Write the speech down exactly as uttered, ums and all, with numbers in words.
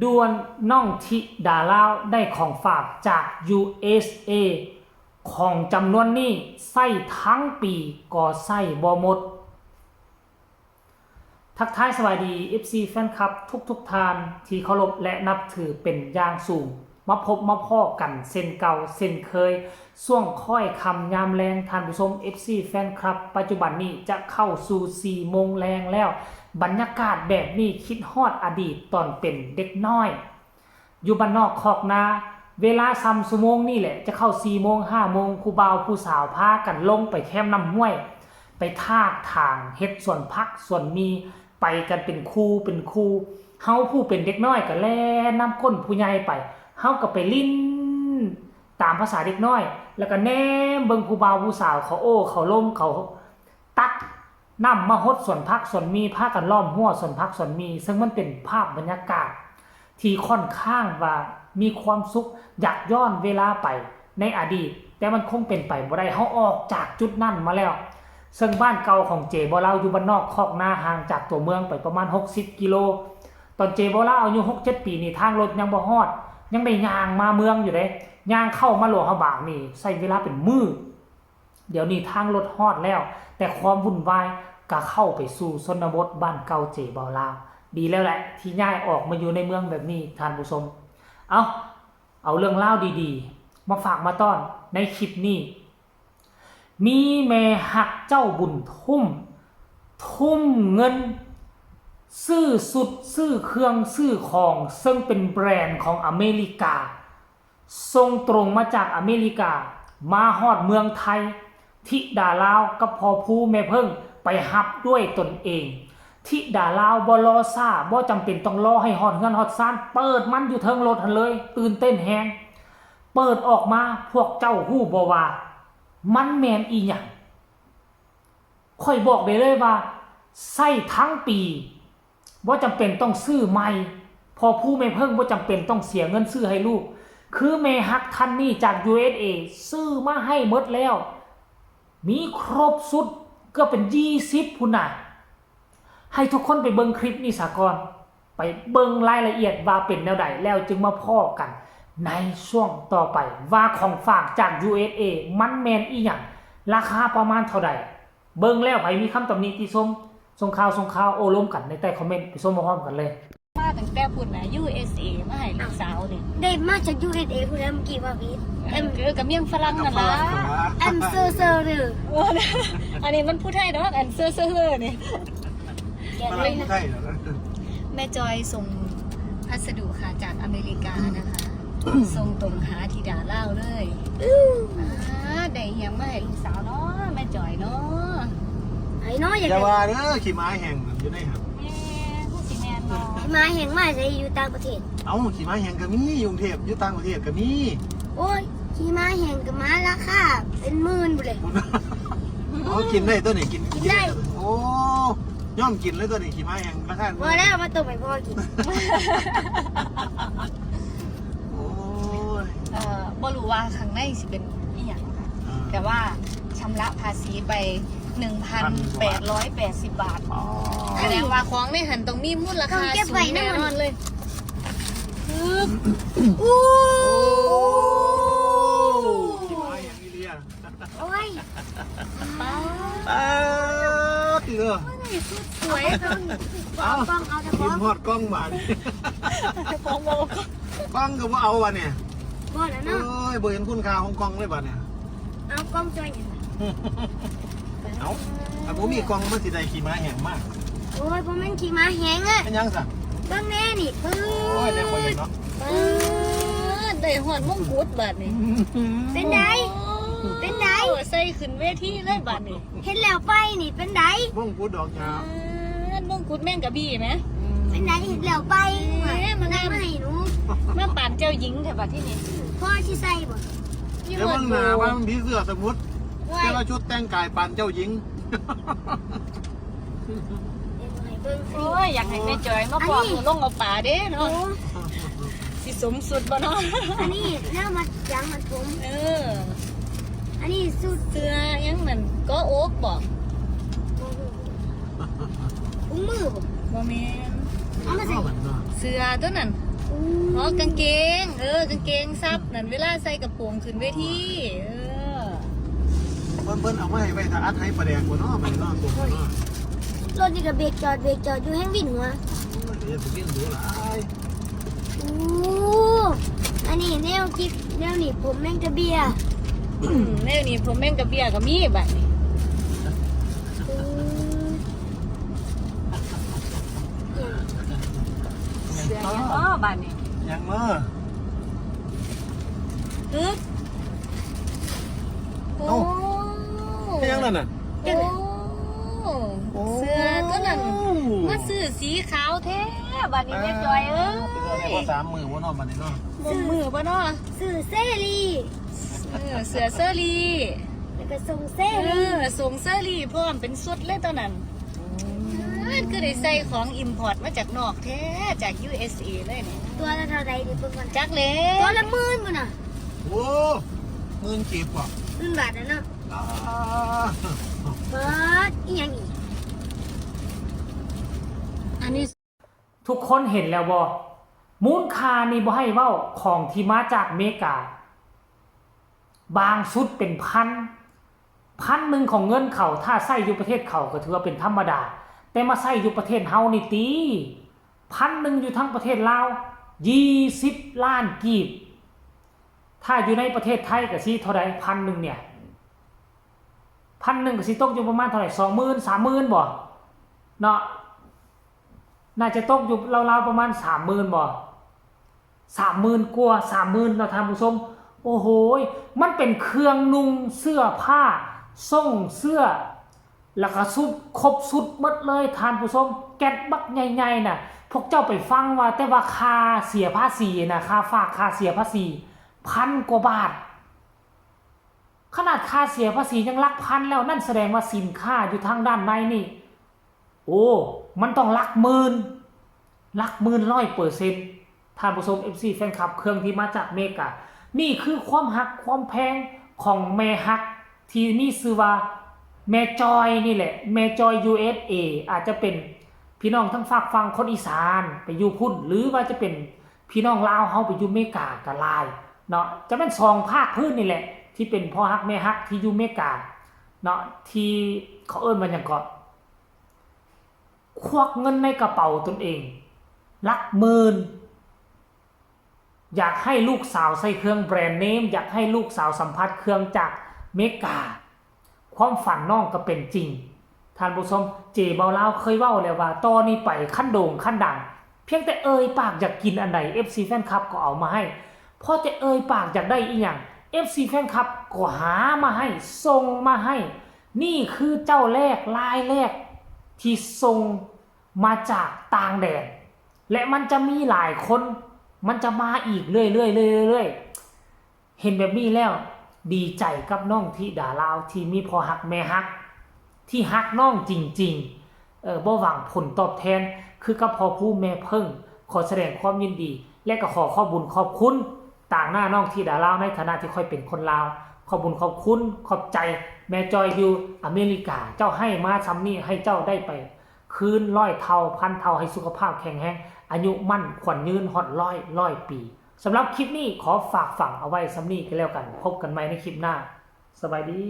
ด่วน น้องธิดาลาวได้ของฝากจาก ยู เอส เอ ของจำนวนนี้ใช้ทั้งปีก็ใช้บ่หมด ทักทายสวัสดี เอฟซี แฟนคลับทุกๆท่านที่เคารพและนับถือเป็นอย่างสูง มาพบมาพ้อกันเช่นเก่าเช่นเคย ช่วงค่อยค่ำยามแลง ท่านผู้ชม เอฟซี แฟนคลับ ปัจจุบันนี้จะเข้าสู่สี่โมงแลงแล้ว บรรยากาศแบบนี้คิดฮอดอดีตตอนเป็นเด็กน้อย อยู่บ้านนอกคอกนา เวลาส่ำชั่วโมงนี่แหละ จะเข้าสี่โมงห้าโมง ผู้บ่าวผู้สาวพากันลงไปแคมน้ำห้วย ไปทากถางเฮ็ดสวนผักสวนมี ไปกันเป็นคู่เป็นคู่ เฮาผู้เป็นเด็กน้อยก็แล่นนำคนผู้ใหญ่ไป เฮาก็ไปลิ้นตามภาษาเด็กน้อย แล้วก็แนมเบิ่งผู้บ่าวผู้สาวเขาโอ้เขาลมเขาตัก น้ำมาฮดสวนผักสวนมี พากันล้อมฮั้วสวนผักสวนมี ซึ่งมันเป็นภาพบรรยากาศที่ค่อนข้างว่ามีความสุข อยากย้อนเวลาไปในอดีต แต่มันคงเป็นไปบ่ได้ เฮาออกจากจุดนั้นมาแล้ว ซึ่งบ้านเก่าของเจบ่าวลาวอยู่บ้านนอกคอกนา ห่างจากตัวเมืองไปประมาณหกสิบกิโล ตอนเจบ่าวลาวอายุหกเจ็ดปีนี่ ทางรถยังบ่ฮอด ยังได้ย่างมาเมืองอยู่เด้ ย่างเข้ามาหลวงพระบางนี่ใช้เวลาเป็นมื้อ เดี๋ยวนี้ทางรถฮอดแล้ว แต่ความวุ่นวายก็เข้าไปสู่ชนบทบ้านเก่าเจบ่าวลาว ดีแล้วแหละที่ย้ายออกมาอยู่ในเมืองแบบนี้ ท่านผู้ชม เอา เอาเรื่องราวดีๆ มาฝากมาต้อนในคลิปนี้ มีแม่ฮักเจ้าบุญทุ่ม ทุ่มเงิน ซื้อชุด ซื้อเครื่อง ซื้อของ ซึ่งเป็นแบรนด์ของอเมริกา ส่งตรงมาจากอเมริกา มาฮอดเมืองไทย ธิดาลาวกับพ่อภูแม่เพิ่งไปฮับด้วยตนเอง ธิดาลาวบ่รอช้า บ่จำเป็นต้องรอให้ฮอดเฮือนฮอดซาน เปิดมันอยู่เทิงรถหั้นเลย ตื่นเต้นแฮง เปิดออกมา พวกเจ้าฮู้บ่ว่ามันแม่นอีหยัง ข้อยบอกได้เลยว่าใช้ทั้งปี บ่จำเป็นต้องซื้อใหม่ พ่อภูแม่เพิ่งบ่จำเป็นต้องเสียเงินซื้อให้ลูก คือแม่ฮักท่านนี้จาก ยู เอส เอ ซื้อมาให้หมดแล้ว มีครบชุด เกือบเป็นยี่สิบพุ้นน่ะ ให้ทุกคนไปเบิ่งคลิปนี้ซะก่อน ไปเบิ่งรายละเอียดว่าเป็นแนวใด แล้วจึงมาพ้อกันในช่วงต่อไป ว่าของฝากจาก ยู เอส เอ มันแม่นอีหยัง ราคาประมาณเท่าใด เบิ่งแล้วไผมีคำตำหนิติชม ส่งข่าว ส่งข่าว โอ้ลมกันในใต้คอมเมนต์ ไปชมพร้อมกันเลย มาตั้งแต่พุ้นน่ะ ยู เอส เอ มาให้ลูกสาวนี่ ได้มาจาก ยู เอส เอ พุ้นแหละ เมื่อกี้ว่าผิด เออ เออ กับเมียงฝรั่งนั่นล่ะ I'm so sorry โอ้ อันนี้มันผู้ไทยดอก I'm so sorry นี่ ฝรั่งผู้ไทยเหรอ แม่จอยส่งพัสดุค่ะ จากอเมริกานะคะ ส่งตรงหาธิดาลาวเลย อ่า ได้อิหยังมาให้ลูกสาวเนาะ แม่จอยเนาะ ไอ้น้อยอย่า อย่าว่าเด้อ ขี้หมาแห้งอยู่ในหั่น แม่ ผู้สิแม่นเนาะ ขี้หมาแห้งมาใส่อยู่ต่างประเทศ เอ้า ขี้หมาแห้งก็มี อยู่กรุงเทพฯ อยู่ต่างประเทศก็มี โอ้ย ขี้หมาแห้งกับหมาราคาเป็นหมื่นพุ้นเลย เอากินได้ตัวนี้ กิน กินได้ กินได้ โอ้ ยอมกินเลยตัวนี้ ขี้หมาแห้งราคา พอแล้ว มาต้มให้พ่อกิน โอ้ย เอ่อ บ่รู้ว่าข้างในสิเป็นอีหยังค่ะ อ่า แต่ว่าชำระภาษีไป หนึ่งพันแปดร้อยแปดสิบ บาท อ๋อ แสดงว่าของในหั่นต้องมีมูลค่า ต้องเก็บไว้ สูงแน่นอนเลย ปึ๊บ โอ้ ขี้หมาแห้งอีหลีอะ โอ้ย ป๊าด ป๊าดติเด้อ เฮ้ย สุดสวยจัง เอา กล้อง เอาแต่กล้อง กินฮอดกล้องบาด กล้องบ่ กล้องก็บ่เอาบาดเนี่ย บ่แล้วเนาะ โอ้ย บ่เห็นคุณค่าของกล้องเลยบาดเนี่ย เอากล้องจ่อยหยัง เอ้า ถ้าบ่มีกล้องมันสิได้ขี้หมาแห้งมา โอ้ย บ่แม่นขี้หมาแห้งอะ เป็นหยังซะ เบิ่งแน่นี่ ปื๊ด โอ้ย แนวบ่เห็นเนาะ ปื๊ด ได้ฮอดมงกุฎบาดนี่ เป็นได เป็นได โอ้ ใส่ขึ้นเวทีเลยบาดนี่ เห็นแล้วไปนี่เป็นได มงกุฎดอกหญ้า เอิ้นมงกุฎแมงกะบี้แหม เป็นได เห็นแล้วไป แหม มันงาม มาให้หนู มาปานเจ้าหญิงแท้บัดที่นี่ พ่อสิใส่บ่ เดี๋ยวเบิ่งหน้าว่ามันผีเสื้อสมุทร โอ้ย แต่ละชุดแต่งกายปานเจ้าหญิง เดี๋ยวให้เบิ่งฟรี โอ้ย อยากให้แม่จอยมาฟ้อน อันนี้ ลงเอาปลาเด้เนาะ โอ้ สิสมสุดบ่เนาะ อันนี้แนวมัดยางมัดผม เออ อันนี้สุด เสื้อยังนั่น ก็โอ๊กบ่ บ่ฮู้ ถุงมือบ่ บ่แม่น เอามาใส่ เสื้อตัวนั้น อ๋อกางเกง เออกางเกงซับนั่นเวลาใส่กระโปรงขึ้นเวที เออ เพิ่นเพิ่นเอามาให้ไว้ถ้าอัดให้ปลาแดกบ่เนาะบัดนี้เนาะตัวเนาะ รถนี่ก็เบรกจอดเบรกจอดอยู่แห้งวินหัว โอ้ยเดี๋ยวสิเวียนหัวหลาย โอ้อันนี้แนวกิบแนวหนีบผมแมงกะเบีย อืมแนวนี้ผมแม่งกระเบียก็มีบัดนี้ อืม เสียงยังก็บัดนี้ ยังเนาะ ปึ๊บโอ้ เอ้า เป็นยังนั่นน่ะ โอ้ โอ้ เสื้อตัวนั้นมาซื้อสีขาวแท้บัดนี้แม่จอยเอ้ย เป็นอะไรก็สามมือบ่เนาะบัดนี้เนาะ หมงมือปะเนาะ ซื้อเซรี เออเสื้อเซรี แล้วก็ส่งเซ เอ รี อส่งเซรีพร้อมเป็นชุดเลยตอนนั้นนั่นคือได้ใส่ของ import มาจากนอกแท้จาก ยูเอสเอ เลยเนี่ย ตัวละเท่าไหร่นี่เพิ่นก่อน จักเลย ตัวละหมื่นมันน่ะ โอ้หมื่นกีบบ่ หมื่นบาทนะเนาะ อ่า บาทอีหยังอีก อันนี้ ทุกคนเห็นแล้วบ่ มูลค่านี่บ่ให้เว้า ของที่มาจากอเมริกา บางชุดเป็นพัน พันหนึ่งของเงินเขา ถ้าใส่อยู่ประเทศเขาก็ถือว่าเป็นธรรมดา แต่มาใส่อยู่ประเทศเฮานี่ติ พันหนึ่งอยู่ทั้งประเทศลาว ยี่สิบล้านกีบ ถ้าอยู่ในประเทศไทยก็สิเท่าใด พันหนึ่งเนี่ย พันหนึ่งก็สิตกอยู่ประมาณเท่าไหร่ สองหมื่น สามหมื่นบ่ เนาะ น่าจะตกอยู่ราวๆประมาณสามหมื่นบ่ สามหมื่นกว่า สามหมื่นเนาะท่านผู้ชม โอ้โหย มันเป็นเครื่องนุ่งเสื้อผ้า ส่งเสื้อ แล้วก็สุด ครบสุดหมดเลยท่านผู้ชม แก๊สบักใหญ่ๆน่ะ พวกเจ้าไปฟังว่า แต่ว่าค่าเสียภาษีน่ะ ค่าฝาก ค่าเสียภาษี พันกว่าบาท ขนาดค่าเสียภาษียังหลักพันแล้ว นั่นแสดงว่าสินค้าอยู่ทางด้านในนี่ โอ้ มันต้องหลักหมื่น หลักหมื่นร้อยเปอร์เซ็นต์ ท่านผู้ชม เอฟซี แฟนคลับ เครื่องที่มาจากอเมริกา นี่คือความฮักความแพงของแม่ฮักที่มีชื่อว่าแม่จอยนี่แหละ แม่จอย ยูเอสเอ อาจจะเป็นพี่น้องทั้งฝากฝั่งคนอีสานไปอยู่พุ้น หรือว่าจะเป็นพี่น้องลาวเฮาไปอยู่อเมริกาก็หลายเนาะ จะเป็นสองภาคพื้นนี่แหละ ที่เป็นพ่อฮักแม่ฮักที่อยู่อเมริกาเนาะ ที่เขาเอิ้นว่าหยังเกาะ ควักเงินในกระเป๋าตนเอง หลักหมื่น อยากให้ลูกสาวใส่เครื่องแบรนด์เนม อยากให้ลูกสาวสัมผัสเครื่องจากอเมริกา ความฝันน้องก็เป็นจริง ท่านผู้ชม เจเบาลาวเคยเว้าแล้วว่า ต่อนี้ไปคันโด่งคันดัง เพียงแต่เอ่ยปากอยากกินอันใด เอฟซี แฟนคลับก็เอามาให้ พอจะเอ่ยปากอยากได้อีหยัง เอฟซี แฟนคลับก็หามาให้ ส่งมาให้ นี่คือเจ้าแรกรายแรก ที่ส่งมาจากต่างแดน และมันจะมีหลายคน มันจะมาอีกเรื่อยๆเรื่อยๆเรื่อยๆ เห็นแบบนี้แล้ว ดีใจกับน้องธิดาลาวที่มีพ่อฮักแม่ฮัก ที่ฮักน้องจริงๆ เออ บ่หวังผลตอบแทน คือกับพ่อผู้แม่เพิ่ง ขอแสดงความยินดี และก็ขอขอบบุญขอบคุณต่างหน้าน้องธิดาลาวในฐานะที่ข้อยเป็นคนลาว ขอบบุญขอบคุณ ขอบใจแม่จอยอยู่อเมริกา เจ้าให้มาซำนี้ให้เจ้าได้ไปคืนร้อยเท่าพันเท่า ให้สุขภาพแข็งแรง อายุมั่นขวัญยืนฮอดร้อย ร้อยปี สำหรับคลิปนี้ขอฝากฝังเอาไว้ซำนี้ก็แล้วกัน พบกันใหม่ในคลิปหน้า สบายดี